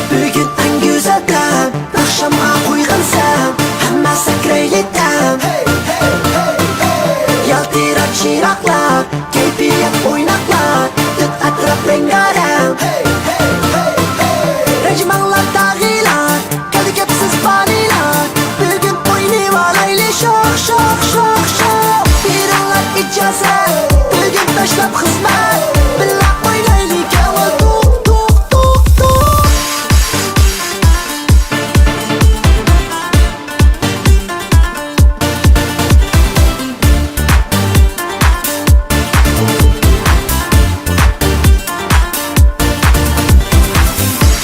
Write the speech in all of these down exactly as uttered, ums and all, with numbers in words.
بۈگۈن ئەڭ گۈزەل دەم، ئاخشامغا قويغان سەم، ھەممە سەكرەيلى تەم. يالتىراپ چىراغلار، كەيپىيات ئويناقلار، پۈتۈن ئەتراپ رەڭگارەڭ. رەنجىمەڭلار داغىلار، كەلدى گەپسىز بالىلار، بۈگۈن ئوينىۋالايلى شوخ، شوخ، شوخ، شوخ. بېرىڭلار ئىجازەت، بۈگۈن تاشلاپ خىزمەت، بىللە ئوينايلى كۆڭۈل توق، توق، توق، توق.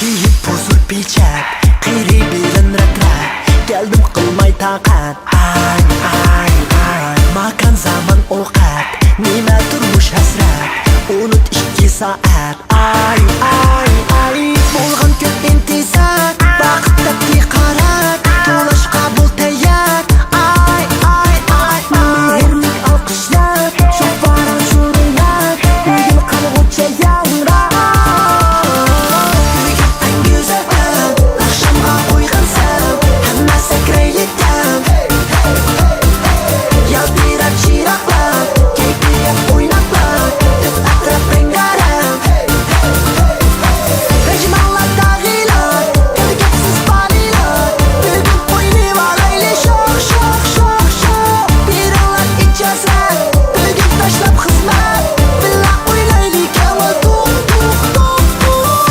كىيىپ ھۇزۇر پېچەت، قېرى بىلەن رەت-رەت، كەلدىم قىلماي تاقەت. ئاي، ئاي، ئاي، ماكان زامان ئوقەت، نېمە تۇرمۇش ھەسرەت، ئۇنۇت ئىككى سائەت. ئاي، ئاي، ئاي، بولغان كۆپ ئىنتىزار، ۋاقىت تەپتى قارار، تولاشقا بول تەييار. ئاي، ئاي، ئاي، ئاي، مېھىرلىك ئالقىشلار، شوپۇرۇڭ شۇرۇڭلار، بۈگۈن قالغۇچە ياڭراپ. بۈگۈن ئەڭ گۈزەل كۈن، ئاخشامغا قويغان سەم، ھەممە سەكرەيلى تەم. يالتىراپ چىراغلار، كەيپىيات ئويناقلار، پۈتۈن ئەتراپ رەڭگارەڭ. رەنجىمەڭلار داغىلار، كەلدى گەپسىز بالىلار، بۈگۈن ئوينىۋالايلى شوخ، شوخ، شوخ، شوخ. بېرىڭلار ئىجازەت، بۈگۈن تاشلاپ خىزمەت، بىللە ئوينايلى كۆڭۈل توق، توق، توق، توق.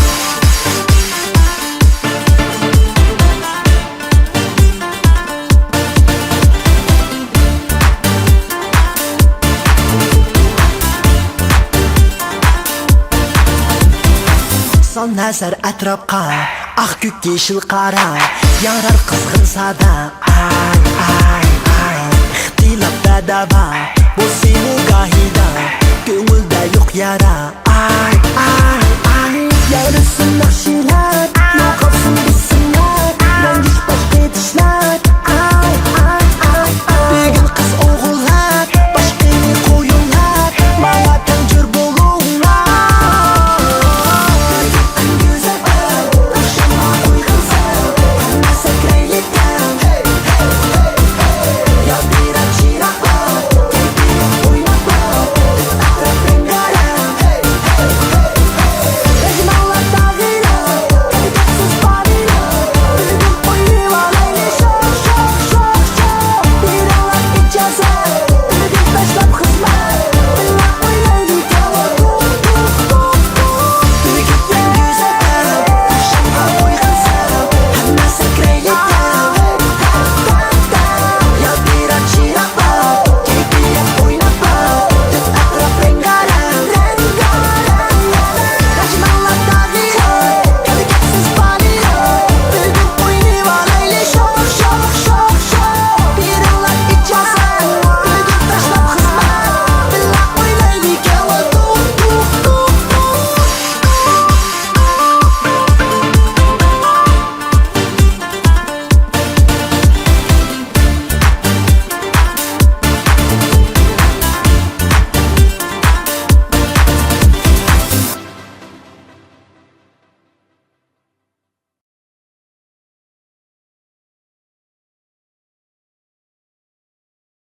سال نەزەر ئەتراپقا، ئاق، كۆك، يېشىل، قارا، ياڭرار قىزغىن سادا. ئاي، ئاي، ئاي، ئىختىلاپ ۋە دەۋا، بولسىمۇ گاھىدا، كۆڭۈلدە يوق يارا. ئاي، ئاي، ئاي، يارىسىم ناخشا